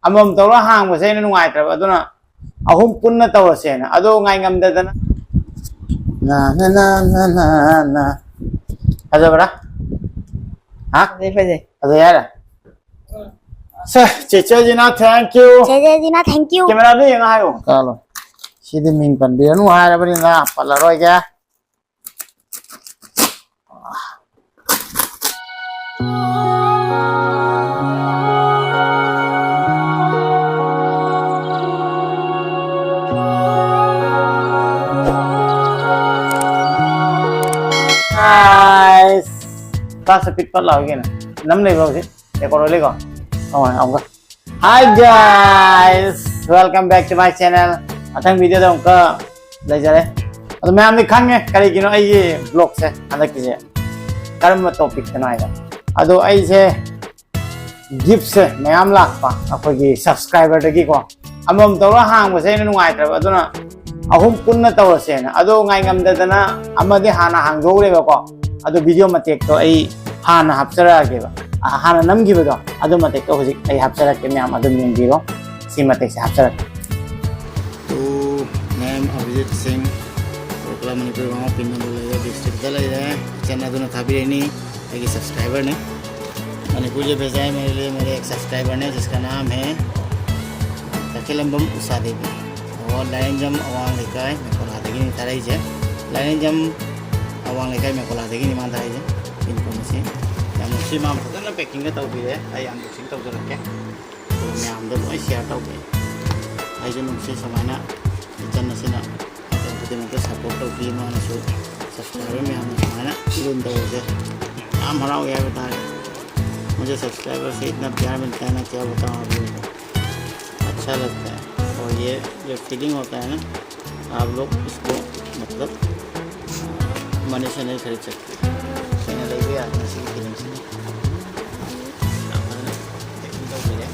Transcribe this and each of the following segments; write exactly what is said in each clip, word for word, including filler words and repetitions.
ꯑꯃꯃꯝ ꯇꯧꯔꯒ ꯍꯥꯡꯕꯁꯦ ꯑꯩꯅ ꯅꯨꯡꯉꯥꯏꯇ꯭ꯔꯕ, ꯑꯗꯨꯅ ꯑꯍꯨꯝ ꯄꯨꯟꯅ ꯇꯧꯔꯁꯦꯅ꯫ ꯑꯗꯣ ꯉꯥꯏ ꯉꯝꯗꯗꯅ꯫ ꯅ, ꯅ, ꯅ, ꯅ, ꯅ, ꯅ꯫ ꯐꯖꯕ꯭ꯔꯥ? ꯍꯥ? ꯐꯖꯩ, ꯐꯖꯩ꯫ ꯐꯖꯩ ꯍꯥꯏꯔꯦ? ꯁꯦ, ꯆꯦꯆꯦ ꯖꯤꯅꯥ, thank you꯫ ꯆꯦꯆꯦ ꯖꯤꯅꯥ, thank you꯫ ꯀꯦꯃꯦꯔꯥꯗ ꯌꯦꯡꯉ ꯍꯥꯏꯌꯣ꯫ ꯀꯥꯜꯂꯣ꯫ ꯁꯤꯗꯤ ꯃꯤꯡ ꯄꯟꯕꯤꯔꯅꯨ ꯍꯥꯏꯔꯕꯅꯤꯅ ꯄꯜꯂꯔꯣꯏꯒꯦ꯫ Guys, ꯀ꯭ꯂꯥꯁꯇ ꯄꯤꯠ ꯄꯠ ꯂꯥꯎꯏ ꯀꯩꯅꯣ꯫ ꯅꯝ ꯂꯩꯕ꯭ꯔꯣ ꯍꯧꯖꯤꯛ? ꯔꯦꯀꯣꯔꯗ ꯂꯩꯀꯣ? ꯑꯃꯨꯛ, ꯑꯃꯨꯛꯀ꯫ Hi guys, welcome back to my channel. ꯃꯊꯪ ꯚꯤꯗꯤꯑꯣꯗ ꯑꯃꯨꯛꯀ ꯂꯩꯖꯔꯦ꯫ ꯑꯗꯣ ꯃꯌꯥꯝꯗꯤ ꯈꯪꯉꯦ ꯀꯔꯤꯒꯤꯅꯣ ꯑꯩꯒꯤ ꯕ꯭ꯂꯣꯒꯁꯦ ꯍꯟꯗꯛꯀꯤꯁꯦ ꯀꯔꯝꯕ ꯇꯣꯄꯤꯛꯇꯅꯣ ꯍꯥꯏꯗꯣ꯫ ꯑꯗꯣ ꯑꯩꯁꯦ ꯒꯤꯐꯁꯦ ꯃꯌꯥꯝ ꯂꯥꯛꯄ ꯑꯩꯈꯣꯏꯒꯤ ꯁꯕꯁꯀ꯭ꯔꯥꯏꯕꯔꯗꯒꯤꯀꯣ꯫ ꯑꯃꯃꯝ ꯇꯧꯔꯒ ꯍꯥꯡꯕꯁꯦ ꯑꯩꯅ ꯅꯨꯡꯉꯥꯏꯇ꯭ꯔꯕ, ꯑꯗꯨꯅ ꯑꯍꯨꯝ ꯄꯨꯟꯅ ꯇꯧꯔꯁꯦꯅ꯫ ꯑꯗꯣ ꯉꯥꯏꯉꯝꯗꯗꯅ ꯑꯃꯗꯤ ꯍꯥꯟꯅ ꯍꯥꯡꯗꯣꯛꯎꯔꯦꯕꯀꯣ꯫ ꯑꯗꯣ ꯚꯤꯗꯤꯑꯣ ꯃꯇꯦꯛꯇꯣ ꯑꯩ ꯍꯥꯟꯅ ꯍꯥꯞꯆꯔꯛꯑꯒꯦꯕ꯫ ꯑ, ꯍꯥꯟꯅ ꯅꯝꯈꯤꯕꯗꯣ ꯑꯗꯨ ꯃꯇꯦꯛꯇꯣ ꯍꯧꯖꯤꯛ ꯑꯩ ꯍꯥꯞꯆꯔꯛꯀꯦ, ꯃꯌꯥꯝ ꯑꯗꯨꯝ ꯌꯦꯡꯕꯤꯔꯣ꯫ ꯁꯤ ꯃꯇꯦꯛꯁꯦ ꯍꯥꯞꯆꯔꯛꯀꯦ꯫ To name Abhijit Singh, Ukhrul Manipur, ꯒꯥꯎ ꯄꯤꯟ ꯅꯝꯕꯔ ꯂꯩꯔꯦ, ꯗꯤꯁꯇ꯭ꯔꯤꯛꯇ ꯂꯩꯔꯦ꯫ ꯏꯆꯟ ꯑꯗꯨꯅ ꯊꯥꯕꯤꯔꯛꯏꯅꯤ, ꯑꯩꯒꯤ ꯁꯕꯁꯀ꯭ꯔꯥꯏꯕꯔꯅꯤ꯫ मणिपुर से भेजा है मेरे लिए, मेरे एक सब्सक्राइबर ने, जिसका नाम है ꯀꯩꯊꯦꯜꯂꯝꯕꯝ ꯎꯁꯥ ꯗꯦꯕꯤ꯫ ꯑꯣ, ꯂꯥꯏꯔꯦꯟꯖꯝ ꯑꯋꯥꯡ ꯂꯩꯀꯥꯏ ꯃꯦꯀꯣꯂꯥꯗꯒꯤꯅꯤ ꯊꯥꯔꯛꯏꯁꯦ꯫ ꯂꯥꯏꯔꯦꯟꯖꯝ ꯑꯋꯥꯡ ꯂꯩꯀꯥꯏ ꯃꯦꯀꯣꯂꯥꯗꯒꯤꯅꯤ ꯃꯥꯅ ꯊꯥꯔꯛꯏꯁꯦ꯫ ꯄꯤꯟ ꯀꯣꯝ ꯑꯁꯤ ꯌꯥꯝ ꯅꯨꯡꯁꯤ, ꯃꯥ ꯐꯖꯅ ꯄꯦꯀꯤꯡꯒ ꯇꯧꯕꯤꯔꯦ꯫ ꯑꯩ ꯑꯟꯕꯣꯛꯁꯤꯡ ꯇꯧꯖꯔꯛꯀꯦ꯫ ꯑꯗꯨꯒ ꯃꯌꯥꯝꯗ ꯂꯣꯏ ꯁꯤꯌꯥꯔ ꯇꯧꯒꯦ꯫ ꯑꯩꯁꯨ ꯅꯨꯡꯁꯤ ꯁꯨꯃꯥꯏꯅ ꯏꯆꯟ ꯑꯁꯤꯅ ꯃꯇꯝ ꯈꯨꯗꯤꯡꯃꯛꯇ ꯁꯞꯄꯣꯔꯠ ꯇꯧꯕꯤ, ꯃꯥꯅꯁꯨ ꯁꯕꯁꯀ꯭ꯔꯥꯏꯕꯔ ꯃꯌꯥꯝꯅ ꯁꯨꯃꯥꯏꯅ ꯂꯨꯅ ꯇꯧꯕꯁꯦ ꯌꯥꯝ ꯍꯔꯥꯎꯏ ꯍꯥꯏꯕ ꯇꯥꯔꯦ꯫ मुझे सब्सक्राइबर से इतना प्यार मिलता है ना, क्या बताऊँ आप लोगों को। अच्छा लगता है। और ये जो फीलिंग होता है ना, आप लोग इसको मतलब मनी से नहीं खरीद सकते। ꯁꯦꯡꯅ ꯂꯩꯕ ꯌꯥꯗꯅ ꯁꯤꯒꯤ ꯐꯤꯂꯝꯁꯤꯅꯤ꯫ ꯌꯥꯝ ꯐꯖꯅ ꯄꯦꯀꯤꯡ ꯇꯧꯕꯤꯔꯦ꯫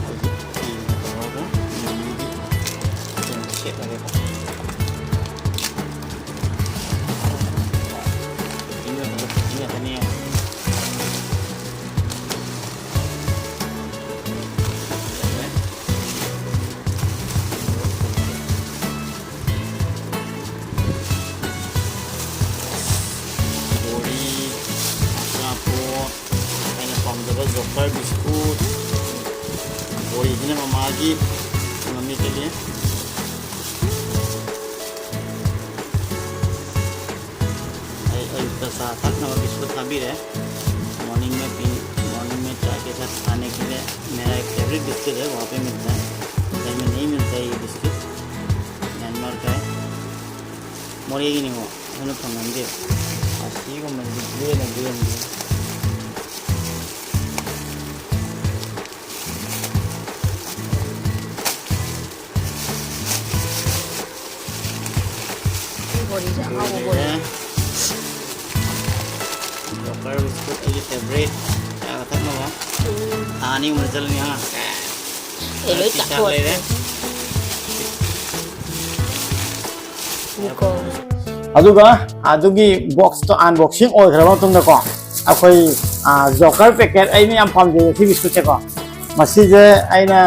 ꯍꯧꯖꯤꯛ ꯐꯤꯅ ꯇꯧꯔꯒ ꯃꯤꯃꯤꯒꯤ ꯁꯦꯝꯕ ꯁꯦꯠꯂꯒꯦꯀꯣ꯫ ꯄꯦꯀꯤꯡ ꯉꯥꯛꯇꯅꯤ꯫ ꯕꯣꯔꯤꯁꯤꯅ ꯃꯃꯥꯒꯤ ꯃꯃꯤ ꯀꯩꯒꯤ ꯑꯩ ꯑꯌꯨꯛꯇ ꯆꯥ ꯊꯛꯅꯕ ꯕꯤꯁꯀꯨꯠ ꯊꯥꯕꯤꯔꯦ꯫ मॉर्निंग में पी मॉर्निंग में चाय के साथ खाने के लिए मेरा एक फेवरेट बिस्किट है, वहाँ पे मिलता है। घर में नहीं मिलता है ये बिस्किट, म्यांमार का है। ꯃꯣꯔꯦꯒꯤꯅꯤꯉꯣ, ꯑꯩꯈꯣꯏꯅ ꯐꯪꯍꯟꯗꯦ꯫ ꯑꯁꯤꯒꯨꯝꯕꯁꯤꯗꯤ ꯂꯦꯟꯅ ꯂꯦꯟꯗꯦ꯫ ꯕꯣꯔꯤꯁꯦ ꯑꯍꯥꯎꯕ ꯕꯣꯔꯤ꯫ ꯂꯣꯏꯔꯦ꯫ ꯖꯣꯀꯔ ꯕꯤꯁꯀꯨꯠ ꯑꯩꯒꯤ ꯐꯦꯕꯔꯦꯠ꯫ ꯆꯥꯒ ꯊꯛꯅꯕ꯫ ꯎꯝ꯫ ꯊꯥ ꯑꯅꯤ ꯑꯍꯨꯝꯗ ꯆꯠꯂꯅꯤ ꯍꯥ꯫ ꯑꯩ ꯂꯣꯏ ꯆꯥꯛ ꯆꯥꯊꯣꯛꯑꯦ꯫ ꯂꯩꯔꯦ꯫ ꯉꯥꯏꯈꯣ꯫ ꯑꯗꯨꯒ ꯑꯗꯨꯒꯤ ꯕꯣꯛꯁꯇꯣ ꯑꯟꯕꯣꯛꯁꯤꯡ ꯑꯣꯏꯈ꯭ꯔꯕ ꯃꯇꯨꯡꯗꯀꯣ, ꯑꯩꯈꯣꯏ, ꯑ, ꯖꯣꯀꯔ ꯄꯦꯀꯦꯠ, ꯑꯩꯅ ꯌꯥꯝ ꯄꯥꯝꯖꯩ ꯁꯤ ꯕꯤꯁꯀꯨꯠꯁꯦꯀꯣ꯫ ꯃꯁꯤꯁꯦ ꯑꯩꯅ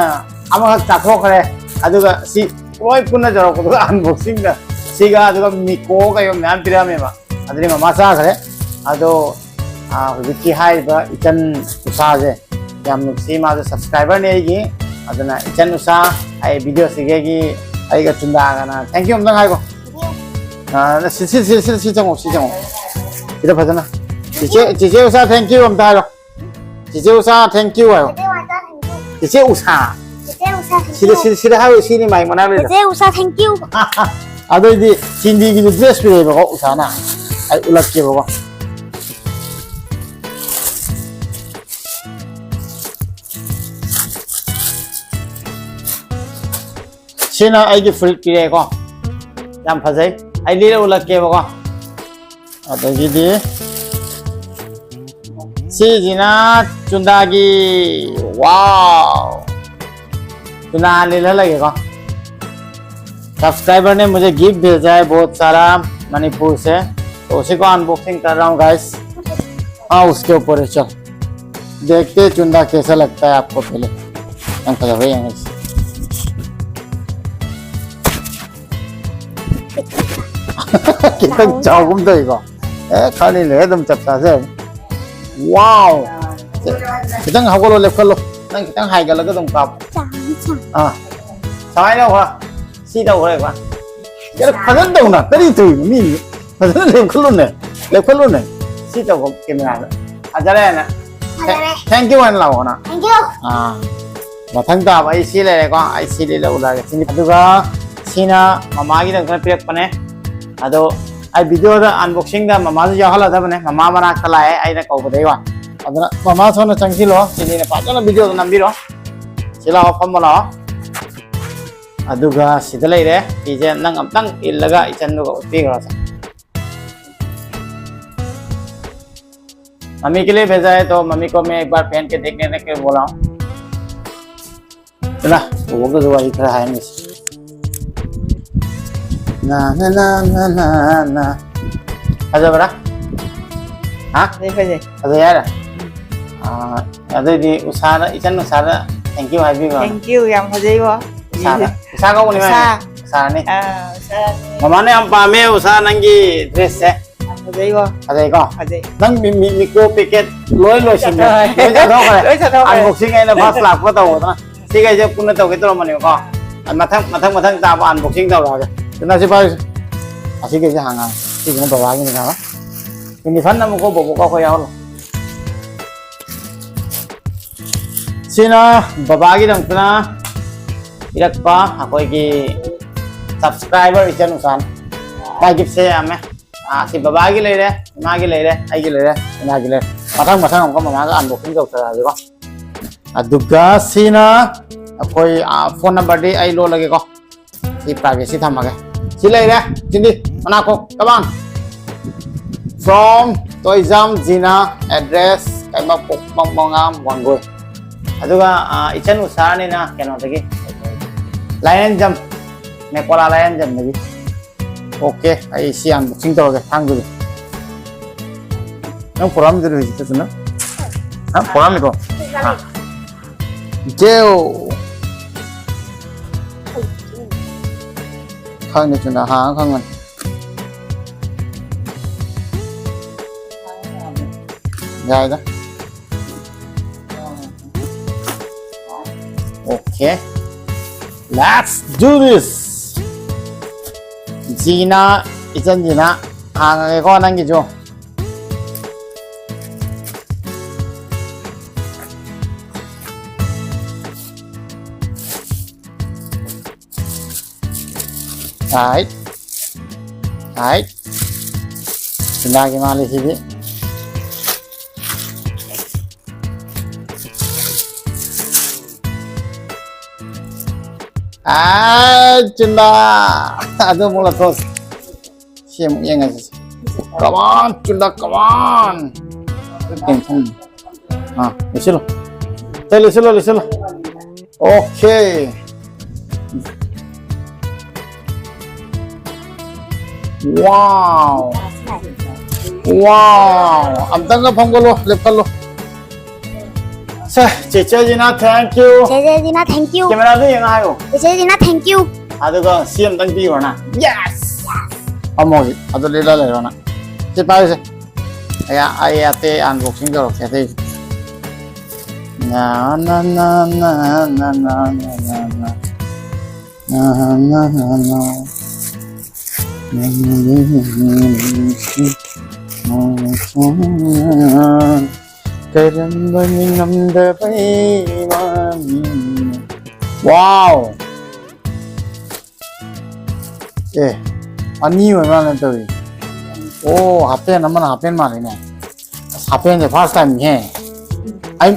ꯑꯃꯈꯛ ꯆꯥꯊꯣꯛꯈ꯭ꯔꯦ, ꯑꯗꯨꯒ ꯁꯤ ꯂꯣꯏ ꯄꯨꯟꯅ ꯌꯧꯔꯛꯄꯗꯨꯒ ꯑꯟꯕꯣꯛꯁꯤꯡꯗ ꯁꯤꯒ ꯑꯗꯨꯒ ꯃꯤꯀꯣ ꯀꯩꯒ ꯃꯌꯥꯝ ꯄꯤꯔꯛꯑꯝꯃꯦꯕ꯫ ꯑꯗꯨꯗꯤ ꯃꯃꯥ ꯆꯥꯈ꯭ꯔꯦ꯫ ꯑꯗꯣ, ꯑ, ꯍꯧꯖꯤꯛꯀꯤ ꯍꯥꯏꯔꯤꯕ ꯏꯆꯟ ꯎꯁꯥꯁꯦ ꯌꯥꯝ ꯅꯨꯡꯁꯤ, ꯃꯥꯁꯨ ꯁꯕꯁꯀ꯭ꯔꯥꯏꯕꯔꯅꯤ ꯑꯩꯒꯤ꯫ ꯑꯗꯨꯅ ꯏꯆꯟ ꯎꯁꯥ, ꯑꯩ ꯚꯤꯗꯤꯑꯣꯁꯤꯒꯤ ꯑꯩꯒ ꯆꯨꯟꯗꯥꯒꯅ thank you ꯑꯝꯇꯪ ꯍꯥꯏꯈꯣ꯫ ꯑ, ꯁꯤ, ꯁꯤ, ꯁꯤ, ꯁꯤ, ꯁꯤ ꯆꯪꯉꯣ, ꯁꯤ ꯆꯪꯉꯣ꯫ ꯁꯤꯗ ꯐꯖꯅ꯫ ꯆꯤꯆꯦ, ꯆꯤꯆꯦ ꯎꯁꯥ thank you ꯑꯝꯇ ꯍꯥꯏꯔꯣ꯫ ꯆꯤꯆꯦ ꯎꯁꯥ thank you ꯍꯥꯏꯌꯣ꯫ ꯆꯤꯆꯦ ꯎꯁꯥ thank you꯫ ꯆꯤꯆꯦ ꯎꯁꯥ꯫ ꯆꯤꯆꯦ ꯎꯁꯥ thank you꯫ ꯁꯤꯗ, ꯁꯤꯗ, ꯁꯤꯗ ꯍꯥꯏꯌꯣ, ꯁꯤꯅꯤ ꯃꯥꯏ ꯃꯅꯥꯛ ꯂꯩꯗꯣ꯫ ꯆꯤꯆꯦ ꯎꯁꯥ thank you꯫ ꯑꯗꯨꯑꯣꯏꯗꯤ ꯆꯤꯟꯗꯤꯒꯤꯁꯨ ꯗ꯭ꯔꯦꯁ ꯄꯤꯔꯛꯑꯦꯕꯀꯣ ꯎꯁꯥꯅ꯫ ꯑꯩ ꯎꯠꯂꯛꯀꯦꯕꯀꯣ꯫ ꯁꯤꯅ ꯑꯩꯒꯤ ꯐꯨꯔꯤꯠ ꯄꯤꯔꯛꯑꯦꯀꯣ꯫ ꯌꯥꯝ ꯐꯖꯩ꯫ ꯑꯩ ꯂꯤꯠꯂ ꯎꯠꯂꯛꯀꯦꯕꯀꯣ꯫ ꯑꯗꯒꯤꯗꯤ ꯁꯤꯁꯤꯅ ꯆꯨꯟꯗꯥꯒꯤ꯫ ꯋꯥꯎ! ꯆꯨꯟꯗꯥ ꯍꯥꯟꯅ ꯂꯤꯠꯍꯜꯂꯒꯦꯀꯣ꯫ सब्सक्राइबर ने मुझे गिफ्ट भेजा है बहुत सारा मणिपुर से, तो उसी को अनबॉक्सिंग कर रहा हूँ गाइस। हाँ, उसके ऊपर है, चल देखते हैं चुंदा कैसा लगता है आपको। पहले ꯌꯥꯝ ꯐꯖꯕ꯭ꯔꯥ ꯌꯦꯡꯉꯁꯤ꯫ ꯈꯤꯇꯪ ꯆꯥꯎꯒꯨꯝ ꯇꯧꯏꯀꯣ꯫ ꯑꯦ, ꯈꯔꯅꯤ ꯂꯩꯔ ꯑꯗꯨꯝ ꯆꯞ ꯆꯥꯖꯔꯅꯤ꯫ ꯋꯥꯎ! ꯈꯤꯇꯪ ꯍꯧꯒꯠꯂꯣ, ꯂꯦꯞꯈꯠꯂꯣ꯫ ꯅꯪ ꯈꯤꯇꯪ ꯍꯥꯏꯒꯠꯂꯒ ꯑꯗꯨꯝ ꯀꯥꯞꯄꯣ꯫ ꯑꯥ, ꯁꯨꯃꯥꯏꯅ ꯇꯧꯈ꯭ꯔꯣ꯫ ꯁꯤ ꯇꯧꯈ꯭ꯔꯦꯀꯣ꯫ ꯀꯩꯅꯣ, ꯐꯖꯅ ꯇꯧꯅ꯫ ꯀꯔꯤ ꯇꯧꯔꯤꯅꯣ? ꯃꯤ ꯐꯖꯅ ꯂꯦꯞꯈꯠꯂꯨꯅꯦ꯫ ꯂꯦꯞꯈꯠꯂꯨꯅꯦ꯫ ꯁꯤ ꯇꯧꯕ ꯀꯦꯃꯦꯔꯥꯗ꯫ ꯐꯖꯔꯦꯅ꯫ ꯐꯖꯔꯦ꯫ Thank you ꯍꯥꯏꯅ ꯂꯥꯛꯑꯣꯅ꯫ Thank you꯫ ꯑꯥ꯫ ꯃꯊꯪ ꯇꯥꯕ ꯑꯩ ꯁꯤ ꯂꯩꯔꯦꯀꯣ꯫ ꯑꯩ ꯁꯤ ꯂꯤꯠꯂ ꯎꯠꯂꯛꯑꯒꯦ꯫ ꯁꯤꯅꯤ꯫ ꯑꯗꯨꯒ ꯁꯤꯅ ꯃꯃꯥꯒꯤꯗꯃꯛꯇ ꯄꯤꯔꯛꯄꯅꯦ꯫ ꯑꯗꯣ ꯑꯩ videoꯗ unboxingꯗ ꯃꯃꯥꯁꯨ ꯌꯥꯎꯍꯜꯂꯗꯕꯅꯦ꯫ ꯃꯃꯥ ꯃꯅꯥꯛꯇ ꯂꯥꯛꯑꯦ ꯑꯩꯅ ꯀꯧꯕꯗꯩ ꯋꯥ꯫ ꯑꯗꯨꯅ ꯃꯃꯥ ꯁꯣꯝꯗ ꯆꯪꯁꯤꯜꯂꯣ꯫ ꯁꯤꯅꯤꯅ ꯐꯖꯅ videoꯗ ꯅꯝꯕꯤꯔꯣ꯫ ꯁꯤ ꯂꯥꯛꯑꯣ, ꯐꯝꯃꯣ ꯂꯥꯛꯑꯣ꯫ ꯑꯗꯨꯒ ꯁꯤꯗ ꯂꯩꯔꯦ꯫ ꯐꯤꯁꯦ ꯅꯪ ꯑꯝꯇꯪ ꯏꯜꯂꯒ ꯏꯆꯟꯗꯨꯒ ꯎꯠꯄꯤꯈ꯭ꯔꯣ ꯁꯦ꯫ मम्मी के लिए भेजा है तो मम्मी को मैं एक बार पहन के देखने के बोला हूँ। ꯏꯃꯥ, ꯕꯣꯕꯣꯛꯀꯁꯨ ꯋꯥꯔꯤ ꯈꯔ ꯍꯥꯏꯔꯝꯃꯤꯁꯦ꯫ ꯅꯥ, ꯅꯥ, ꯅꯥ, ꯅꯥ, ꯅꯥ, ꯅꯥ꯫ ꯐꯖꯕ꯭ꯔꯥ? ꯍꯥ? ꯐꯖꯩ, ꯐꯖꯩ꯫ ꯐꯖꯩ ꯍꯥꯏꯔ? ꯑꯥ, ꯑꯗꯨꯑꯣꯏꯗꯤ ꯎꯁꯥꯗ, ꯏꯆꯟ ꯎꯁꯥꯗ thank you ꯍꯥꯏꯕꯤꯈ꯭ꯔꯣ꯫ Thank you, ꯌꯥꯝ ꯐꯖꯩꯕꯣ꯫ ꯎꯁꯥꯗ꯫ ꯎꯁꯥ ꯀꯧꯕꯅꯤ ꯃꯥꯏ? ꯎꯁꯥ꯫ ꯎꯁꯥꯅꯤ꯫ ꯑꯥ, ꯎꯁꯥꯅꯤ꯫ ꯃꯃꯥꯅ ꯌꯥꯝ ꯄꯥꯝꯃꯦ ꯎꯁꯥ ꯅꯪꯒꯤ dressꯁꯦ꯫ ꯌꯥꯝ ꯐꯖꯩꯕꯣ꯫ ꯐꯖꯩꯀꯣ? ꯐꯖꯩ꯫ ꯅꯪ ꯃꯤ, ꯃꯤ, ꯃꯤꯀꯣ packet ꯂꯣꯏ ꯂꯣꯏꯁꯤꯟꯈ꯭ꯔꯦ꯫ ꯆꯠꯊꯣꯛꯈ꯭ꯔꯦ꯫ ꯂꯣꯏ ꯆꯠꯊꯣꯛꯈ꯭ꯔꯦ꯫ ꯂꯣꯏ ꯆꯠꯊꯣꯛꯈ꯭ꯔꯦ꯫ Unboxing ꯑꯩꯅ first ꯂꯥꯛꯄ ꯇꯧꯕꯗꯅ꯫ ꯁꯤꯈꯩꯁꯦ ꯄꯨꯟꯅ ꯇꯧꯒꯦ ꯇꯧꯔꯝꯕꯅꯦꯕꯀꯣ꯫ ꯑ, ꯃꯊꯪ, ꯃꯊꯪ, ꯃꯊꯪ ꯇꯥꯕ unboxing ꯇꯧꯔꯛꯑꯒꯦ꯫ ꯑꯗꯨꯅ ꯁꯤ ꯄꯥꯏꯔꯤꯁꯦ꯫ ꯑꯁꯤꯈꯩꯁꯦ ꯍꯥꯡꯉꯛꯑꯒꯦ꯫ ꯁꯤꯁꯤꯅ ꯕꯕꯥꯒꯤꯅꯤ ꯈꯪꯉꯣ꯫ ꯁꯤ ꯅꯤꯐꯟ ꯑꯃꯨꯛꯀꯣ ꯕꯣꯕꯣꯛꯀ ꯑꯩꯈꯣꯏ ꯌꯥꯎꯍꯜꯂꯣ꯫ ꯁꯤꯅ ꯕꯕꯥꯒꯤꯗꯃꯛꯇꯅ ꯄꯤꯔꯛꯄ ꯑꯩꯈꯣꯏꯒꯤ subscriber ꯏꯆꯟ ꯎꯁꯥꯅꯤ꯫ ꯃꯥꯏ giftꯁꯦ ꯌꯥꯝꯃꯦ꯫ ꯑꯥ, ꯁꯤ ꯕꯕꯥꯒꯤ ꯂꯩꯔꯦ, ꯏꯃꯥꯒꯤ ꯂꯩꯔꯦ, ꯑꯩꯒꯤ ꯂꯩꯔꯦ, ꯏꯃꯥꯒꯤ ꯂꯩꯔꯦ꯫ ꯃꯊꯪ ꯃꯊꯪ ꯑꯃꯨꯛꯀ ꯃꯃꯥꯒ unboxing ꯇꯧꯊꯔꯛꯑꯒꯦꯀꯣ꯫ ꯑꯗꯨꯒ ꯁꯤꯅ ꯑꯩꯈꯣꯏ, ꯑꯥ, phone numberꯗꯤ ꯑꯩ ꯂꯣꯜꯂꯒꯦꯀꯣ꯫ ꯁꯤ privacy ꯊꯝꯃꯒꯦ꯫ ꯁꯤ ꯂꯩꯔꯦ꯫ ꯁꯤꯗꯤ ꯃꯅꯥꯀꯣ, come on꯫ From Toijam Jina, address ꯀꯩꯃ ꯄꯣꯛꯄꯝ ꯃꯉꯥꯝ Wangoi. ꯑꯗꯨꯒ, ꯑꯥ, ꯏꯆꯟ ꯎꯁꯥꯅꯤꯅ ꯀꯩꯅꯣꯗꯒꯤ, ꯂꯥꯏꯔꯦꯟꯖꯝ, ꯅꯦꯄꯣꯂꯥ ꯂꯥꯏꯔꯦꯟꯖꯝꯗꯒꯤ꯫ Okay, ꯑꯩ ꯁꯤ unboxing ꯇꯧꯔꯒꯦ, ꯊꯥꯡꯗꯨꯗꯤ꯫ ꯅꯪ ꯄꯨꯔꯛꯑꯝꯗ꯭ꯔꯤ ꯍꯧꯖꯤꯛꯇ ꯆꯨꯅ? ꯍꯥ? ꯄꯨꯔꯛꯑꯝꯃꯤꯀꯣ? ꯍꯥ꯫ ꯖꯦꯎ! ꯈꯪꯅꯤ ꯆꯨꯅ, ꯍꯥꯡꯉ ꯈꯪꯒꯅꯤ꯫ ꯌꯥꯏꯗ꯫ Okay, let's do this. ꯖꯤꯅ, ꯏꯆꯟꯁꯤꯅ ꯍꯥꯡꯉꯒꯦꯀꯣ ꯅꯪꯒꯤꯁꯨ꯫ ꯍꯥꯏ, ꯍꯥꯏ꯫ ꯆꯤꯟꯗꯥꯒꯤ ꯃꯥꯜꯂꯤ ꯁꯤꯗꯤ꯫ ꯑꯥ, ꯆꯤꯟꯗꯥ꯫ ꯑꯗꯨ ꯑꯃꯨꯛ ꯂꯧꯊꯣꯛ꯫ ꯁꯤ ꯑꯃꯨꯛ ꯌꯦꯡꯉꯁꯤ꯫ Come on, ꯆꯤꯟꯗꯥ, come on. Tension. ꯑꯥ, ꯂꯣꯏꯁꯤꯜꯂꯣ꯫ ꯑꯇꯩ ꯂꯣꯏꯁꯤꯜꯂꯣ, ꯂꯣꯏꯁꯤꯜꯂꯣ꯫ Okay. Wow. Wow. ꯑꯝꯇꯪꯒ ꯐꯝꯒꯠꯂꯣ, ꯂꯦꯞꯈꯠꯂꯣ꯫ ꯁꯦ, ꯆꯦꯆꯦ ꯖꯤꯅꯥ, thank you. ꯆꯦꯆꯦ ꯖꯤꯅꯥ, thank you. ꯀꯦꯃꯦꯔꯥꯗ ꯌꯦꯡꯉ ꯍꯥꯏꯌꯣ꯫ ꯆꯦꯆꯦ ꯖꯤꯅꯥ, thank you. ꯑꯗꯨꯒ ꯁꯤ ꯑꯝꯇꯪ ꯄꯤꯈ꯭ꯔꯣ ꯅꯪ꯫ Yes. ꯐꯝꯃꯣ ꯍꯧꯖꯤꯛ꯫ ꯑꯗꯨ ꯂꯤꯠꯂ ꯂꯩꯔꯣ ꯅꯪ꯫ ꯁꯤ ꯄꯥꯏꯔꯤꯁꯦ꯫ ꯑꯩ, ꯑꯩ ꯑꯇꯩ unboxing ꯇꯧꯔꯛꯀꯦ ꯑꯇꯩ꯫ ꯅ, ꯅ, ꯅ꯫ ꯅ, ꯅ, ꯅ, ꯅ꯫ ꯀꯔꯝꯕ ꯅꯤꯡꯉꯝꯗꯕ ꯏꯃꯥꯅꯤ꯫ Wow! ꯑꯦ, ꯑꯅꯤ ꯑꯣꯏ ꯃꯥꯜꯂꯦ ꯇꯧꯔꯤ꯫ ꯑꯣ, half pant ꯑꯃꯅ half pant ꯃꯥꯜꯂꯤꯅꯦ꯫ ꯑꯁ, half pant ꯁꯦ first time ꯅꯤꯍꯦ꯫ ꯑꯩ,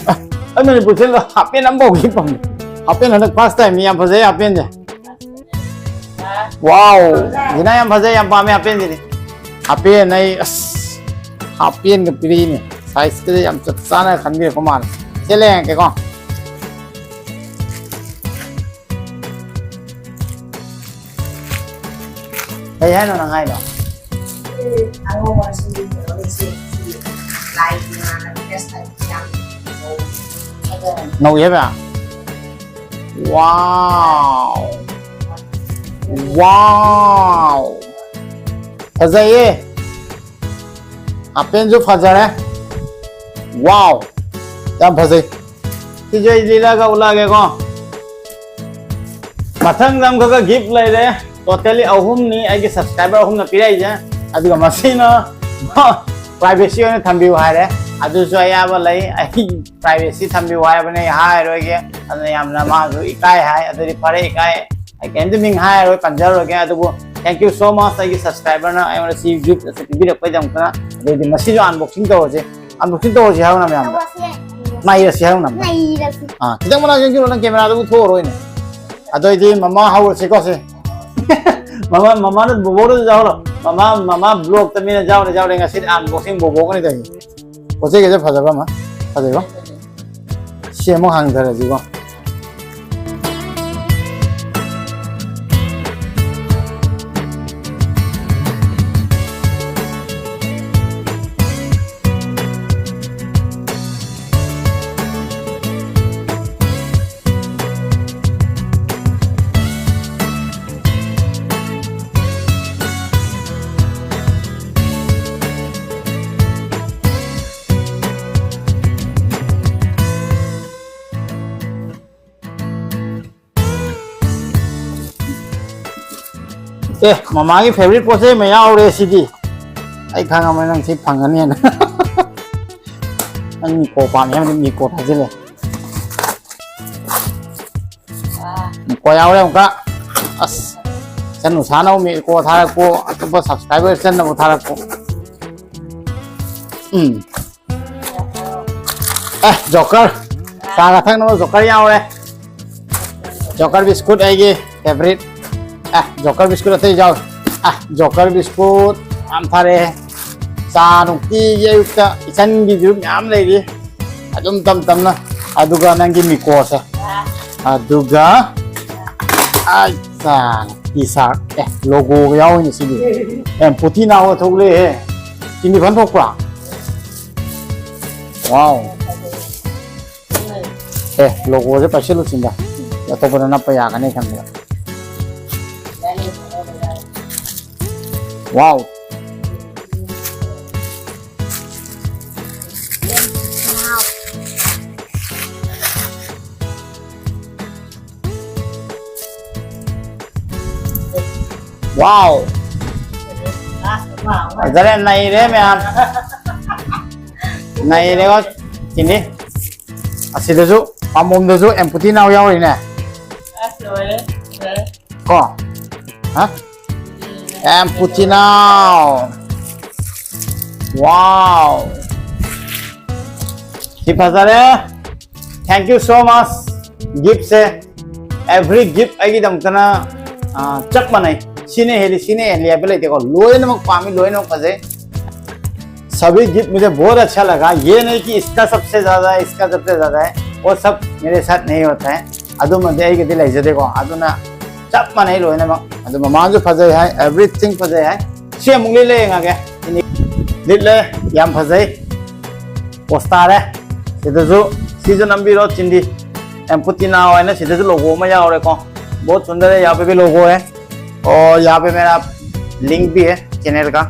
ꯑꯩ ꯃꯅꯤꯄꯨꯔ ꯆꯠꯂꯒ half pant ꯑꯝꯐꯥꯎ ꯂꯤꯠ ꯐꯪꯗꯦ꯫ Half pant ꯍꯟꯗꯛ first time ꯅꯤ, ꯌꯥꯝ ꯐꯖꯩ half pant ꯁꯦ꯫ Wow! ꯖꯤꯅꯥ ꯌꯥꯝ ꯐꯖꯩ, ꯌꯥꯝ ꯄꯥꯝꯃꯦ half pant ꯁꯤꯗꯤ꯫ Half pant ꯑꯩ, ꯑꯁ, half pant ꯒ ꯄꯤꯔꯛꯏꯅꯦ꯫ Size ꯀꯁꯦ ꯌꯥꯝ ꯆꯞ ꯆꯥꯅ ꯈꯟꯕꯤꯔꯛꯄ ꯃꯥꯜꯂꯦ꯫ ꯁꯦ ꯂꯦꯡꯉꯛꯀꯦꯀꯣ꯫ ꯀꯩ ꯍꯥꯏꯅꯣ ꯅꯪ ꯍꯥꯏꯗꯣ? ꯑꯉꯧꯕ ꯑꯁꯤ ꯀꯩꯅꯣ ꯂꯩꯁꯦ, ꯁꯤ ꯂꯥꯏꯒꯤ ꯃꯥꯟꯅꯕ hairstyle ꯌꯥꯝ ꯐꯖꯩ꯫ ꯐꯖꯔꯦ꯫ ꯅꯧꯏ ꯍꯥꯏꯕ? Wow! Wow! ꯐꯖꯩꯌꯦ꯫ Half pant ꯁꯨ ꯐꯖꯔꯦ꯫ Wow! ꯌꯥꯝ ꯐꯖꯩ꯫ ꯁꯤꯁꯨ ꯑꯩ ꯂꯤꯠꯂꯒ ꯎꯠꯂꯛꯑꯒꯦꯀꯣ꯫ ꯃꯊꯪꯗ ꯑꯃꯈꯛꯀ ꯒꯤꯐ ꯂꯩꯔꯦ꯫ ꯇꯣꯇꯦꯜꯂꯤ ꯑꯍꯨꯝꯅꯤ ꯑꯩꯒꯤ ꯁꯕꯁꯀ꯭ꯔꯥꯏꯕꯔ ꯑꯍꯨꯝꯅ ꯄꯤꯔꯛꯏꯁꯦ꯫ ꯑꯗꯨꯒ ꯃꯁꯤꯅ ꯄ꯭ꯔꯥꯏꯚꯦꯁꯤ ꯑꯣꯏꯅ ꯊꯝꯕꯤꯌꯨ ꯍꯥꯏꯔꯦ꯫ ꯑꯗꯨꯁꯨ ꯑꯌꯥꯕ ꯂꯩ꯫ ꯑꯩ ꯄ꯭ꯔꯥꯏꯚꯦꯁꯤ ꯊꯝꯕꯤꯌꯨ ꯍꯥꯏꯕꯅꯦ, ꯑꯩ ꯍꯥꯏꯔꯣꯏꯒꯦ꯫ ꯑꯗꯨꯅ ꯌꯥꯝꯅ ꯃꯥꯁꯨ ꯏꯀꯥꯏ ꯍꯥꯏ꯫ ꯑꯗꯨꯗꯤ ꯐꯔꯦ, ꯏꯀꯥꯏ꯫ ꯑꯩ ꯀꯩꯝꯇ ꯃꯤꯡ ꯍꯥꯏꯔꯣꯏ, ꯄꯟꯖꯔꯣꯏꯒꯦ꯫ ꯑꯗꯨꯕꯨ thank you so much ꯑꯩꯒꯤ ꯁꯕꯁꯀ꯭ꯔꯥꯏꯕꯔꯅ ꯑꯩꯉꯣꯟꯗ ꯁꯤ ꯒꯤꯐ ꯑꯁꯤ ꯄꯤꯕꯤꯔꯛꯄꯒꯤꯗꯃꯛꯇ꯫ ꯑꯗꯩꯗꯤ ꯃꯁꯤꯁꯨ ꯑꯟꯕꯣꯛꯁꯤꯡ ꯇꯧꯔꯁꯦ꯫ ꯑꯟꯕꯣꯛꯁꯤꯡ ꯇꯧꯔꯁꯦ ꯍꯥꯏꯌꯣ ꯃꯌꯥꯝꯗ꯫ ꯅꯩꯔꯁꯤ ꯍꯥꯏꯌꯣ ꯅꯝꯅ꯫ ꯅꯩꯔꯁꯤ꯫ ꯑꯥ, ꯈꯤꯇꯪ ꯃꯅꯥꯛ ꯆꯪꯁꯤꯜꯂꯣ, ꯅꯪ ꯀꯦꯃꯦꯔꯥꯗꯨꯕꯨ ꯊꯣꯛꯑꯔꯣꯏꯅꯦ꯫ ꯑꯗꯨꯑꯣꯏꯗꯤ ꯃꯃꯥ ꯍꯧꯔꯁꯤꯀꯣ ꯁꯦ꯫ ꯃꯃꯥ, ꯃꯃꯥꯅ ꯕꯣꯕꯣꯗꯁꯨ ꯌꯥꯎꯍꯜꯂꯣ꯫ ꯃꯃꯥ, ꯃꯃꯥ ꯕ꯭ꯂꯣꯛꯇ ꯃꯤꯅ ꯌꯥꯎꯔꯦ, ꯌꯥꯎꯔꯦ꯫ ꯉꯁꯤꯗꯤ ꯑꯟꯕꯣꯛꯁꯤꯡ ꯕꯣꯕꯣꯒꯅꯤ ꯇꯧꯔꯤꯁꯦ꯫ ꯄꯣꯠ ꯆꯩꯒꯁꯦ ꯐꯖꯕ ꯑꯃ꯫ ꯐꯖꯩꯀꯣ? ꯁꯤ ꯑꯃꯨꯛ ꯍꯥꯡꯊꯔꯁꯤꯀꯣ꯫ ꯑꯦ, ꯃꯃꯥꯒꯤ ꯐꯦꯕꯔꯤꯠ ꯄꯣꯠ ꯆꯩ ꯑꯃ ꯌꯥꯎꯔꯦ ꯁꯤꯗꯤ꯫ ꯑꯩ ꯈꯪꯉꯝꯃꯦ ꯅꯪ ꯁꯤ ꯐꯪꯒꯅꯦꯅ꯫ ꯅꯪ ꯃꯤꯀꯣ ꯄꯥꯝꯃꯦ ꯍꯥꯏꯕꯗꯤ ꯃꯤꯀꯣ ꯊꯥꯖꯤꯜꯂꯦ꯫ ꯃꯤꯀꯣ ꯌꯥꯎꯔꯦ ꯑꯃꯨꯛꯀ꯫ ꯑꯁ, ꯏꯆꯟ ꯎꯁꯥꯅ ꯑꯃꯨꯛ ꯃꯤꯀꯣ ꯊꯥꯔꯛꯄ, ꯑꯇꯣꯞꯄ ꯁꯕꯁꯀ꯭ꯔꯥꯏꯕꯔ ꯏꯆꯟꯅ ꯑꯃꯨꯛ ꯊꯥꯔꯛꯄ꯫ ꯎꯝ꯫ ꯑꯦ, ꯖꯣꯀꯔ꯫ ꯆꯥꯒ ꯊꯛꯅꯕ ꯖꯣꯀꯔ ꯌꯥꯎꯔꯦ꯫ ꯖꯣꯀꯔ ꯕꯤꯁꯀꯨꯠ ꯑꯩꯒꯤ ꯐꯦꯕꯔꯤꯠ꯫ ꯑꯦ, ꯖꯣꯀꯔ ꯕꯤꯁꯀꯨꯠ ꯑꯇꯩ ꯌꯥꯎꯔꯦ꯫ ꯑꯦ, ꯖꯣꯀꯔ ꯕꯤꯁꯀꯨꯠ ꯌꯥꯝ ꯊꯥꯔꯛꯑꯦ꯫ ꯆꯥ ꯅꯨꯡꯇꯤꯒꯤ ꯑꯌꯨꯛꯇ ꯏꯆꯟꯒꯤꯁꯨ ꯃꯌꯥꯝ ꯂꯩꯔꯤ꯫ ꯑꯗꯨꯝ ꯇꯝ ꯇꯝꯅ꯫ ꯑꯗꯨꯒ ꯅꯪꯒꯤ ꯃꯤꯀꯣꯁꯦ꯫ ꯑꯗꯨꯒ ꯑꯠꯆꯥ, ꯇꯤ ꯁꯥꯔꯠ꯫ ꯑꯦ, ꯂꯣꯒꯣꯒ ꯌꯥꯎꯋꯤꯅꯦ ꯁꯤꯗꯤ꯫ ꯑꯦ, ꯄꯣꯊꯤ ꯅꯥꯎꯒ ꯊꯣꯛꯂꯛꯑꯦꯍꯦ꯫ ꯆꯤꯅꯤ ꯐꯟ ꯊꯣꯛꯄ꯭ꯔꯥ? ꯋꯥꯎ꯫ ꯑꯦ, ꯂꯣꯒꯣꯁꯦ ꯄꯥꯏꯁꯤꯜꯂꯨ ꯁꯤꯗ꯫ ꯑꯇꯣꯞꯄꯗ ꯅꯞꯄ ꯌꯥꯒꯅꯤ ꯈꯟꯕꯗ꯫ ꯋꯥꯎ꯫ Wow. ꯐꯖꯔꯦ, ꯅꯩꯔꯦ ꯃꯌꯥꯝ. ꯅꯩꯔꯦꯀꯣ꯫ ꯁꯤꯅꯤ꯫ ꯑꯁꯤꯗꯁꯨ, ꯄꯥꯝꯕꯣꯝꯗꯁꯨ ꯑꯦꯝꯄꯨꯇꯤ ꯅꯥꯎ ꯌꯥꯎꯔꯤꯅꯦ꯫ ꯑꯁ, ꯂꯣꯏꯔꯦ꯫ ꯂꯣꯏꯔꯦ꯫ ꯀꯣ? ꯍꯥ? ꯑꯦꯝꯄꯨꯇꯤ ꯅꯥꯎ꯫ Wow. ꯁꯤ ꯐꯖꯔꯦ꯫ Thank you so much꯫ Gift say, every gift ꯑꯩꯒꯤꯗꯃꯛꯇꯅ, ꯑ, ꯆꯞ ꯃꯥꯟꯅꯩ꯫ ꯁꯤꯅ ꯍꯦꯜꯂꯤ, ꯁꯤꯅ ꯍꯦꯜꯂꯤ ꯍꯥꯏꯕ ꯂꯩꯇꯦꯀꯣ꯫ ꯂꯣꯏꯅꯃꯛ ꯄꯥꯝꯃꯤ, ꯂꯣꯏꯅꯃꯛ ꯐꯖꯩ꯫ सभी गिफ्ट मुझे बहुत अच्छा लगा। ये नहीं कि इसका सबसे ज्यादा है, इसका सबसे ज्यादा है, वो सब मेरे साथ नहीं होता है꯫ ꯑꯗꯨꯃꯗꯤ ꯑꯩꯒꯤꯗꯤ ꯂꯩꯖꯗꯦꯀꯣ꯫ ꯑꯗꯨꯅ ꯆꯞ ꯃꯥꯟꯅꯩ ꯂꯣꯏꯅꯃꯛ꯫ ꯑꯗꯨ ꯃꯃꯥꯡꯁꯨ ꯐꯖꯩ ꯍꯥꯏ, everything ꯐꯖꯩ ꯍꯥꯏ꯫ ꯁꯤ ꯑꯃꯨꯛ ꯂꯤꯠꯂ ꯌꯦꯡꯉꯒꯦ꯫ ꯂꯤꯠꯂꯦ, ꯌꯥꯝ ꯐꯖꯩ꯫ ꯄꯣꯁ ꯇꯥꯔꯦ꯫ ꯁꯤꯗꯁꯨ, ꯁꯤꯁꯨ ꯅꯝꯕꯤꯔꯣ, ꯆꯤꯟꯗꯤ꯫ ꯑꯦꯝꯄꯨꯇꯤ ꯅꯥꯎ ꯍꯥꯏꯅ ꯁꯤꯗꯁꯨ logo ꯑꯃ ꯌꯥꯎꯔꯦꯀꯣ꯫ बहुत सुंदर है, यहाँ पे भी logo है। और यहाँ पे मेरा link भी है channel का।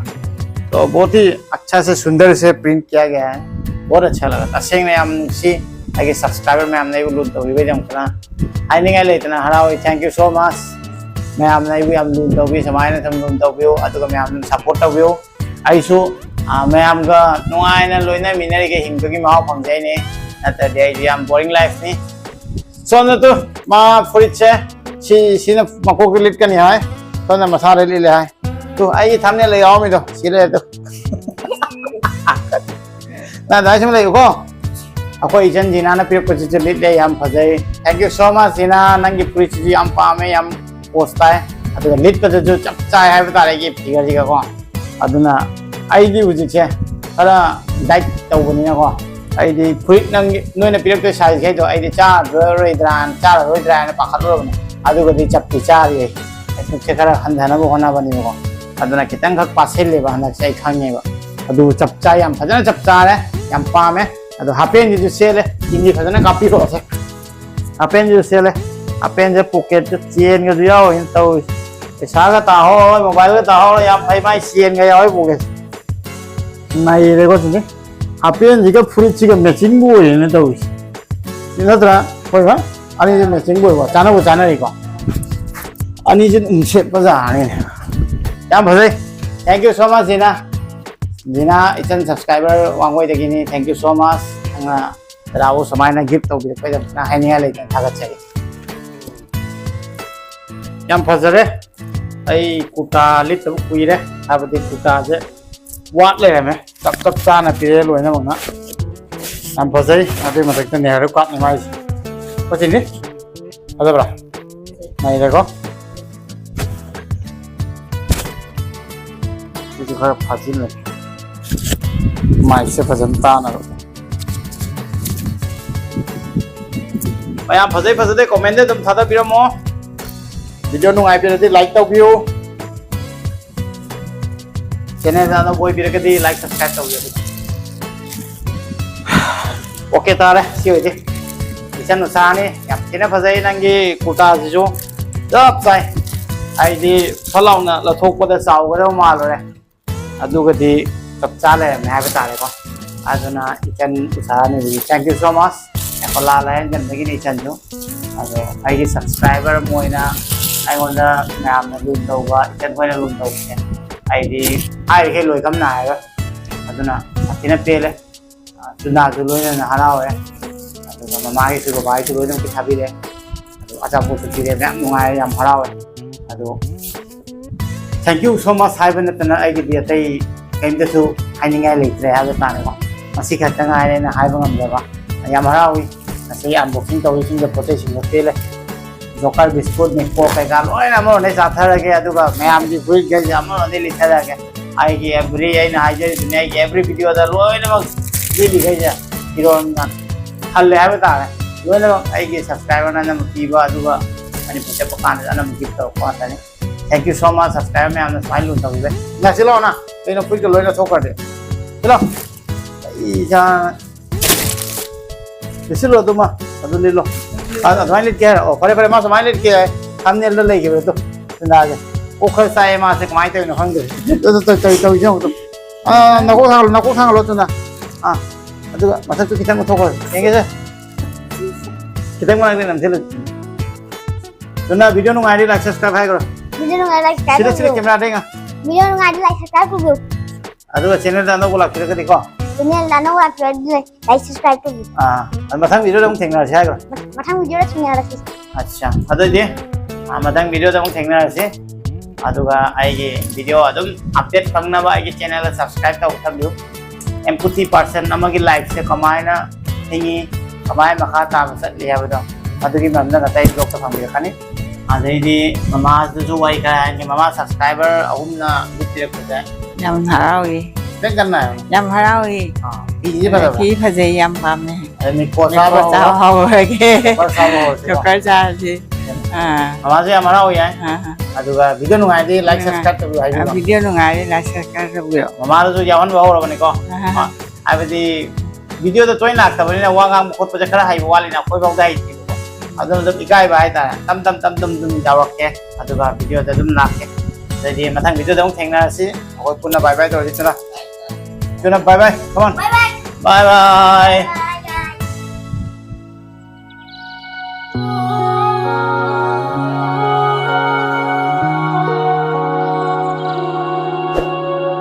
तो बहुत ही अच्छा से सुंदर से print किया गया है, बहुत अच्छा लगा। ꯇꯁꯦꯡꯅ ꯌꯥꯝ ꯅꯨꯡꯁꯤ꯫ ꯑꯩꯒꯤ subscriber ꯃꯌꯥꯝꯅ ꯑꯩꯕꯨ ꯂꯨꯅ ꯇꯧꯕꯤꯕꯒꯤꯗꯃꯛꯇꯅ ꯍꯥꯏꯅꯤꯡꯉꯥꯏ ꯂꯩꯇꯅ ꯍꯔꯥꯎꯏ꯫ Thank you so much꯫ ꯃꯌꯥꯝꯅ ꯑꯩꯕꯨ ꯌꯥꯝ ꯂꯨꯅ ꯇꯧꯕꯤ, ꯁꯨꯃꯥꯏꯅ ꯑꯗꯨꯝ ꯂꯨꯅ ꯇꯧꯕꯤꯌꯨ, ꯑꯗꯨꯒ ꯃꯌꯥꯝ ꯑꯗꯨꯝ support ꯇꯧꯕꯤꯌꯨ꯫ ꯑꯩꯁꯨ, ꯑ, ꯃꯌꯥꯝꯒ ꯅꯨꯡꯉꯥꯏꯅ ꯂꯣꯏꯅꯃꯤꯟꯅꯔꯤꯒꯦ, ꯍꯤꯡꯕꯒꯤ ꯃꯍꯥꯎ ꯐꯪꯖꯩꯅꯦ꯫ ꯅꯠꯇ꯭ꯔꯗꯤ ꯑꯩꯁꯨ ꯌꯥꯝ boring life ꯅꯤ꯫ ꯁꯣꯝꯗ ꯇꯨ, ꯃꯥ ꯐꯨꯔꯤꯠꯁꯦ, ꯁꯤ, ꯁꯤꯅ ꯃꯀꯣꯛꯇ ꯂꯤꯠꯀꯅꯤ ꯍꯥꯏ꯫ ꯁꯣꯝꯗ ꯃꯁꯥꯗ ꯂꯤꯠꯂꯦ ꯍꯥꯏ꯫ ꯇꯨ, ꯑꯩꯒꯤ thumbnail ꯗ ꯌꯥꯎꯔꯝꯃꯤꯗꯣ, ꯁꯤ ꯂꯩꯔꯦ ꯇꯨ꯫ ꯅꯪ ꯑꯗꯨꯃꯥꯏ ꯁꯨꯝ ꯂꯩꯌꯨꯀꯣ꯫ ꯑꯩꯈꯣꯏ ꯏꯆꯟ ꯖꯤꯅꯥꯅ ꯄꯤꯔꯛꯄꯁꯤꯁꯨ ꯂꯤꯠꯂꯦ, ꯌꯥꯝ ꯐꯖꯩ꯫ Thank you so much, ꯖꯤꯅꯥ꯫ ꯅꯪꯒꯤ ꯐꯨꯔꯤꯠꯁꯤꯁꯨ ꯌꯥꯝ ꯄꯥꯝꯃꯦ, ꯌꯥꯝ ꯄꯣꯁ ꯇꯥꯏ꯫ ꯑꯗꯨꯒ ꯂꯤꯠꯄꯗꯁꯨ ꯆꯞ ꯆꯥꯏ ꯍꯥꯏꯕ ꯇꯥꯔꯦ ꯑꯩꯒꯤ figure ꯁꯤꯒꯀꯣ꯫ ꯑꯗꯨꯅ ꯑꯩꯗꯤ ꯍꯧꯖꯤꯛꯁꯦ ꯈꯔ diet ꯇꯧꯕꯅꯤꯅꯀꯣ, ꯑꯩꯗꯤ ꯐꯨꯔꯤꯠ ꯅꯪꯒꯤ, ꯅꯣꯏꯅ ꯄꯤꯔꯛꯇꯣꯏ size ꯈꯩꯗꯣ ꯑꯩꯗꯤ ꯆꯥꯔꯔꯣꯏꯗ꯭ꯔꯥꯅ, ꯆꯥꯔꯔꯣꯏꯗ꯭ꯔꯥꯅ ꯄꯥꯈꯠꯂꯨꯔꯕꯅꯦ꯫ ꯑꯗꯨꯒꯗꯤ ꯆꯞꯇꯤ ꯆꯥꯔꯤ ꯑꯩ꯫ ꯄꯨꯛꯁꯦ ꯈꯔ ꯍꯟꯊꯅꯕ ꯍꯣꯠꯅꯕꯅꯦꯕꯀꯣ꯫ ꯑꯗꯨꯅ ꯈꯤꯇꯪꯈꯛ ꯄꯥꯁꯤꯜꯂꯦꯕ ꯍꯟꯗꯛꯁꯦ, ꯑꯩ ꯈꯪꯉꯦꯕ꯫ ꯑꯗꯨ ꯆꯞ ꯆꯥ, ꯌꯥꯝ ꯐꯖꯅ ꯆꯞ ꯆꯥꯔꯦ, ꯌꯥꯝ ꯄꯥꯝꯃꯦ꯫ ꯑꯗꯣ ꯍꯥꯄꯦꯟꯁꯤꯁꯨ ꯁꯦꯠꯂꯦ, ꯏꯟꯗꯤ ꯐꯖꯅ ꯀꯥꯞꯄꯤꯔꯣꯁꯦ꯫ ꯍꯥꯄꯦꯟꯁꯤꯁꯨ ꯁꯦꯠꯂꯦ, ꯍꯥꯄꯦꯟꯁꯦ pocket ꯁꯦ ꯆꯦꯟꯒꯁꯨ ꯌꯥꯎꯔꯤꯅ ꯇꯧꯔꯤꯁꯦ꯫ ꯄꯩꯁꯥꯒ ꯇꯥꯍꯧꯔꯣꯏ, mobile ꯒ ꯇꯥꯍꯧꯔꯣꯏ, ꯌꯥꯝ ꯐꯩ, ꯃꯥꯏ ꯆꯦꯟꯒ ꯌꯥꯎꯔꯤ pocket꯫ ꯅꯩꯔꯦꯀꯣ ꯁꯤꯗꯤ꯫ ꯍꯥꯄꯦꯟꯁꯤꯒ ꯐꯨꯔꯤꯠꯁꯤꯒ matching ꯕꯨ ꯑꯣꯏꯔꯦꯅ ꯇꯧꯔꯤꯁꯦ꯫ ꯁꯤ ꯅꯠꯇ꯭ꯔꯥ? ꯍꯣꯏ ꯕ? ꯑꯅꯤꯁꯦ matching ꯕꯨ ꯑꯣꯏꯕ, ꯆꯥꯅꯕꯨ ꯆꯥꯅꯔꯤꯀꯣ꯫ ꯑꯅꯤꯁꯦ ꯑꯗꯨꯝ ꯁꯦꯠꯄ ꯌꯥꯔꯅꯤꯅꯦ꯫ ꯌꯥꯝ ꯐꯖꯩ꯫ Thank you so much, ꯖꯤꯅꯥ꯫ ꯖꯤꯅꯥ, ꯏꯆꯟ subscriber ꯋꯥꯡꯒꯣꯏꯗꯒꯤꯅꯤ꯫ Thank you so much꯫ ꯅꯪꯅ ꯗꯗꯥꯕꯨ ꯁꯨꯃꯥꯏꯅ gift ꯇꯧꯕꯤꯔꯛꯄꯩꯗꯃꯛꯇ ꯍꯥꯏꯅꯤꯡꯉꯥꯏ ꯂꯩꯇꯅ ꯊꯥꯒꯠꯆꯔꯤ꯫ ꯌꯥꯝ ꯐꯖꯔꯦ꯫ ꯑꯩ ꯀꯨꯔꯇꯥ ꯂꯤꯠꯇꯕ ꯀꯨꯏꯔꯦ, ꯍꯥꯏꯕꯗꯤ ꯀꯨꯔꯇꯥꯁꯦ ꯋꯥꯠ ꯂꯩꯔꯝꯃꯦ꯫ ꯆꯞ ꯆꯞ ꯆꯥꯅ ꯄꯤꯔꯦ ꯂꯣꯏꯅꯃꯛꯅ꯫ ꯌꯥꯝ ꯐꯖꯩ꯫ ꯑꯗꯨꯒꯤ ꯃꯊꯛꯇ ꯅꯦꯍꯔꯨ ꯀꯥꯠꯅꯤ ꯃꯥꯏꯁꯦ꯫ ꯐꯖꯩꯅꯦ꯫ ꯐꯖꯕ꯭ꯔꯥ? ꯅꯩꯔꯦꯀꯣ꯫ ꯁꯤꯁꯨ ꯈꯔ ꯐꯥꯖꯤꯜꯂꯦ꯫ ꯃꯥꯏꯛꯁꯦ ꯐꯖꯅ ꯇꯥꯅꯕ꯫ ꯃꯌꯥꯝ ꯐꯖꯩ ꯐꯖꯗꯦ comment ꯑꯗꯨꯝ ꯊꯥꯗꯕꯤꯔꯝꯃꯣ꯫ Video ꯅꯨꯡꯉꯥꯏꯕꯤꯔꯗꯤ like ꯇꯧꯕꯤꯌꯨ꯫ Channel ꯑꯅꯧꯕ ꯑꯣꯏꯕꯤꯔꯒꯗꯤ like, subscribe ꯇꯧꯕꯤꯌꯨ꯫ Okay ꯇꯥꯔꯦ, ꯁꯤ ꯑꯣꯏꯗꯤ꯫ ꯏꯆꯟ ꯎꯁꯥꯅꯤ, ꯌꯥꯝ ꯊꯤꯅ ꯐꯖꯩ ꯅꯪꯒꯤ ꯀꯨꯔꯇꯥꯁꯤꯁꯨ꯫ ꯆꯞ ꯆꯥꯏ꯫ ꯍꯥꯏꯗꯤ ꯐꯠ ꯂꯥꯎꯅ ꯂꯧꯊꯣꯛꯄꯗ ꯆꯥꯎꯒꯗꯕ ꯃꯥꯜꯂꯨꯔꯦ꯫ ꯑꯗꯨꯒꯗꯤ ꯆꯞ ꯆꯥ ꯂꯩꯔꯝꯃꯦ ꯍꯥꯏꯕ ꯇꯥꯔꯦꯀꯣ꯫ ꯑꯗꯨꯅ ꯏꯆꯟ ꯎꯁꯥꯅꯤꯕꯒꯤ thank you so much꯫ ꯑꯩꯈꯣꯏ ꯂꯥꯜ ꯂꯥꯏꯌꯦꯡꯖꯟꯕꯒꯤꯅꯤ ꯏꯆꯟꯁꯨ꯫ ꯑꯗꯣ ꯑꯩꯒꯤ subscriber ꯑꯃ ꯑꯣꯏꯅ ꯑꯩꯉꯣꯟꯗ ꯃꯌꯥꯝꯅ ꯂꯨꯟ ꯇꯧꯕ, ꯏꯆꯟ ꯈꯣꯏꯅ ꯂꯨꯟ ꯇꯧꯕꯁꯦ ꯑꯩꯗꯤ ꯍꯥꯏꯔꯤꯈꯩ ꯂꯣꯏ ꯀꯝꯅ ꯍꯥꯏꯔꯣꯏ꯫ ꯑꯗꯨꯅ ꯁꯥꯊꯤꯅ ꯄꯦꯜꯂꯦ꯫ ꯑ, ꯆꯨꯅꯥꯁꯨ ꯂꯣꯏꯅꯅ ꯍꯔꯥꯎꯔꯦ꯫ ꯑꯗꯨꯒ ꯃꯃꯥꯒꯤꯁꯨ ꯕꯕꯥꯒꯤꯁꯨ ꯂꯣꯏꯅꯃꯛꯀꯤ ꯊꯥꯕꯤꯔꯦ꯫ ꯑꯗꯨ ꯑꯆꯥꯄꯣꯠꯁꯨ ꯄꯤꯔꯦ, ꯃꯌꯥꯝ ꯅꯨꯡꯉꯥꯏꯔꯦ, ꯌꯥꯝ ꯍꯔꯥꯎꯔꯦ꯫ ꯑꯗꯣ thank you so much ꯍꯥꯏꯕ ꯅꯠꯇꯅ ꯑꯩꯒꯤꯗꯤ ꯑꯇꯩ ꯀꯔꯤꯝꯇꯁꯨ ꯍꯥꯏꯅꯤꯡꯉꯥꯏ ꯂꯩꯇ꯭ꯔꯦ ꯍꯥꯏꯕ ꯇꯥꯔꯦꯀꯣ꯫ ꯃꯁꯤ ꯈꯛꯇ ꯉꯥꯏꯔꯦ ꯑꯩꯅ ꯍꯥꯏꯕ ꯉꯝꯖꯕ꯫ ꯌꯥꯝ ꯍꯔꯥꯎꯏ꯫ ꯉꯁꯤ unboxing ꯇꯧꯔꯤꯁꯤꯡꯗ ꯄꯣꯠ ꯆꯩꯁꯤꯡꯗꯣ ꯄꯦꯜꯂꯦ꯫ ꯖꯣꯀꯔ ꯕꯤꯁꯀꯨꯠ, ꯃꯤꯀꯣ ꯀꯩꯀꯥ ꯂꯣꯏꯅ ꯑꯃꯔꯣꯝꯗꯩ ꯆꯥꯊꯔꯒꯦ, ꯑꯗꯨꯒ ꯃꯌꯥꯝꯒꯤ ꯐꯨꯔꯤꯠꯈꯩꯁꯦ ꯑꯃꯔꯣꯝꯗꯩ ꯂꯤꯠꯊꯔꯛꯑꯒꯦ꯫ ꯑꯩꯒꯤ every, ꯑꯩꯅ ꯍꯥꯏꯖꯔꯤꯗꯨꯅꯤ, ꯑꯩꯒꯤ every videoꯗ ꯂꯣꯏꯅꯃꯛ ꯂꯤꯠꯂꯤꯈꯩꯁꯦ ꯐꯤꯔꯣꯟꯅ ꯈꯜꯂꯦ ꯍꯥꯏꯕ ꯇꯥꯔꯦ꯫ ꯂꯣꯏꯅꯃꯛ ꯑꯩꯒꯤ subscriberꯅ ꯑꯅꯝꯕ ꯄꯤꯕ, ꯑꯗꯨꯒ ꯃꯅꯤꯄꯨꯔ ꯆꯠꯄ ꯀꯥꯟꯗ ꯑꯅꯝꯕ gift ꯇꯧꯔꯛꯄ ꯉꯥꯛꯇꯅꯤ꯫ Thank you so much subscriber ꯃꯌꯥꯝꯅ ꯁꯨꯃꯥꯏꯅ ꯂꯨꯅ ꯇꯧꯕꯤꯕꯩ꯫ ꯉꯁꯤ ꯂꯥꯛꯑꯣ ꯅꯪ, ꯀꯩꯅꯣ ꯐꯨꯔꯤꯠꯀ ꯂꯣꯏꯅ ꯊꯣꯛꯈ꯭ꯔꯗꯤ꯫ ꯁꯤ ꯂꯥꯛꯑꯣ꯫ ꯑꯩ ꯏꯆꯥ ꯂꯤꯠꯁꯤꯜꯂꯣ ꯑꯗꯨꯃ꯫ ꯑꯗꯨ ꯂꯤꯠꯂꯣ꯫ ꯑ-, ꯑꯗꯨꯃꯥꯏꯅ ꯂꯤꯠꯀꯦ ꯍꯥꯏꯔꯣ? ꯑꯣ, ꯐꯔꯦ, ꯐꯔꯦ, ꯃꯥ ꯁꯨꯃꯥꯏꯅ ꯂꯤꯠꯀꯦ ꯍꯥꯏ꯫ Thumbnailꯗ ꯂꯩꯈꯤꯕ ꯑꯗꯣ꯫ ꯆꯨꯟꯗꯥꯒꯦ꯫ ꯑꯣꯛ ꯈꯔ ꯆꯥꯏꯌꯦ ꯃꯥꯁꯦ, ꯀꯃꯥꯏꯅ ꯇꯧꯔꯤꯅꯣ ꯈꯪꯗꯦ꯫ ꯑꯗꯨ ꯇꯧ-, ꯇꯧ-, ꯇꯧꯔꯤꯁꯦ ꯌꯦꯡꯉꯨ ꯑꯗꯨꯝ꯫ ꯑ, ꯅꯀꯣꯛ ꯊꯥꯡꯒꯠꯂꯣ, ꯅꯀꯣꯛ ꯊꯥꯡꯒꯠꯂꯣ ꯆꯨꯟꯗꯥ꯫ ꯑ, ꯑꯗꯨꯒ ꯃꯊꯛꯇꯨ ꯈꯤꯇꯪ ꯎꯠꯊꯣꯛꯈ꯭ꯔꯣ꯫ ꯌꯦꯡꯒꯦꯁꯦ꯫ ꯈꯤꯇꯪ ꯃꯅꯥꯛꯇ ꯅꯝꯁꯤꯜꯂꯨ꯫ ꯆꯨꯟꯗꯥ, video ꯅꯨꯡꯉꯥꯏꯔꯗꯤ like, subscribe ꯍꯥꯏꯈ꯭ꯔꯣ꯫ Video ꯅꯨꯡꯉꯥꯏ, like, subscribe ꯁꯤꯗ, ꯁꯤꯗ ꯇꯧꯕꯤꯌꯨ꯫ Cameraꯗ ꯌꯦꯡꯉꯣ꯫ Video ꯅꯨꯡꯉꯥꯏꯔꯗꯤ like subscribe ꯇꯧꯕꯤꯌꯨ꯫ ꯑꯗꯨꯒ channel ꯗ ꯑꯅꯧꯕ ꯂꯥꯛꯄꯤꯔꯒꯗꯤꯀꯣ꯫ Channel ꯗ ꯑꯅꯧꯕ ꯂꯥꯛꯄꯤꯔꯒꯗꯤ like subscribe ꯇꯧꯕꯤꯌꯨ꯫ ꯑꯥ, ꯑꯗꯨ ꯃꯊꯪ video ꯗ ꯑꯃꯨꯛ ꯊꯦꯡꯅꯔꯁꯤ ꯍꯥꯏꯈ꯭ꯔꯣ? ꯃ-, ꯃꯊꯪ video ꯗ ꯊꯦꯡꯅꯔꯁꯤ꯫ ꯑꯠꯆꯥ, ꯑꯗꯨꯗꯤ, ꯑꯥ, ꯃꯊꯪ video ꯗ ꯑꯃꯨꯛ ꯊꯦꯡꯅꯔꯁꯤ꯫ ꯑꯗꯨꯒ ꯑꯩꯒꯤ video ꯑꯗꯨꯝ update ꯐꯪꯅꯕ ꯑꯩꯒꯤ channel ꯗ subscribe ꯇꯧꯕ ꯊꯝꯕꯤꯌꯨ꯫ Empathy person ꯑꯃꯒꯤ life ꯁꯦ ꯀꯃꯥꯏꯅ ꯍꯤꯡꯉꯤ, ꯀꯃꯥꯏꯅ ꯃꯈꯥ ꯇꯥꯅ ꯆꯠꯂꯤ ꯍꯥꯏꯕꯗꯣ, ꯑꯗꯨꯒꯤ ꯃꯔꯝꯗ ꯉꯁꯥꯏ vlog ꯇ ꯐꯪꯕꯤꯔꯛꯀꯅꯤ꯫ ꯑꯗꯩꯗꯤ ꯃꯃꯥꯁꯤꯗꯁꯨ ꯋꯥꯔꯤ ꯈꯔ ꯍꯥꯏꯔꯒꯦ꯫ ꯃꯃꯥ subscriber ꯑꯍꯨꯝꯅ ꯂꯨꯞꯄꯤꯔꯛꯄꯁꯦ꯫ ꯌꯥꯝ ꯍꯔꯥꯎꯏ꯫ ꯈꯤꯇꯪ ꯀꯟꯅ ꯍꯥꯏꯌꯣ꯫ ꯌꯥꯝ ꯍꯔꯥꯎꯏ꯫ ꯑꯥ, ꯐꯤꯁꯦ ꯐꯖꯕ꯭ꯔꯥ? ꯐꯤ ꯐꯖꯩ, ꯌꯥꯝ ꯄꯥꯝꯃꯦ꯫ ꯑꯗꯩ ꯃꯤꯀꯣ ꯆꯥꯕ ꯃꯤꯀꯣ ꯆꯥꯕ ꯍꯧꯔꯣ꯫ ꯍꯧꯔꯒꯦ꯫ ꯀꯣꯀꯔ ꯆꯥꯕ ꯍꯧꯔꯁꯤꯀꯣ꯫ ꯀꯣꯀꯔ ꯆꯥꯔꯁꯤ꯫ ꯑꯥ꯫ ꯃꯃꯥꯁꯨ ꯌꯥꯝ ꯍꯔꯥꯎꯏ ꯍꯥꯏ꯫ ꯑꯥ, ꯑꯥ꯫ ꯑꯗꯨꯒ video ꯅꯨꯡꯉꯥꯏꯔꯗꯤ like ꯑꯥ꯫ subscribe ꯇꯧꯕꯤꯌꯨ ꯍꯥꯏꯕꯤꯔꯣ꯫ ꯑꯥ, video ꯅꯨꯡꯉꯥꯏꯔꯗꯤ like subscribe ꯇꯧꯕꯤꯔꯣ꯫ ꯃꯃꯥꯗꯁꯨ ꯌꯥꯎꯍꯟꯕ ꯍꯧꯔꯕꯅꯤꯀꯣ꯫ ꯑꯥ꯫ ꯃꯥ-, ꯍꯥꯏꯕꯗꯤ video ꯗ ꯇꯣꯏꯅ ꯂꯥꯛꯇꯕꯅꯤꯅ ꯋꯥ ꯉꯥꯡꯕ ꯈꯣꯠꯄꯁꯦ ꯈꯔ ꯍꯩꯕ ꯋꯥꯠꯂꯤꯅ ꯑꯩꯈꯣꯏ ꯐꯥꯎꯗ ꯍꯩꯇꯦꯕꯀꯣ꯫ ꯑꯗꯨꯝ, ꯑꯗꯨꯝ ꯏꯀꯥꯏꯕ ꯍꯥꯏꯇꯥꯔꯦ꯫ ꯇꯝ, ꯇꯝ, ꯇꯝ, ꯇꯝ, ꯇꯝ ꯌꯥꯎꯔꯛꯀꯦ꯫ ꯑꯗꯨꯒ video ꯗ ꯑꯗꯨꯝ ꯂꯥꯛꯀꯦ꯫ ꯑꯗꯩꯗꯤ ꯃꯊꯪ video ꯗ ꯑꯃꯨꯛ ꯊꯦꯡꯅꯔꯁꯤ꯫ ꯑꯩꯈꯣꯏ ꯄꯨꯟꯅ bye bye ꯇꯧꯔꯁꯤ꯫ ꯆꯠꯂꯣ꯫ ꯆꯠꯂꯣ, bye bye꯫ Come on꯫ Bye bye꯫ Bye bye꯫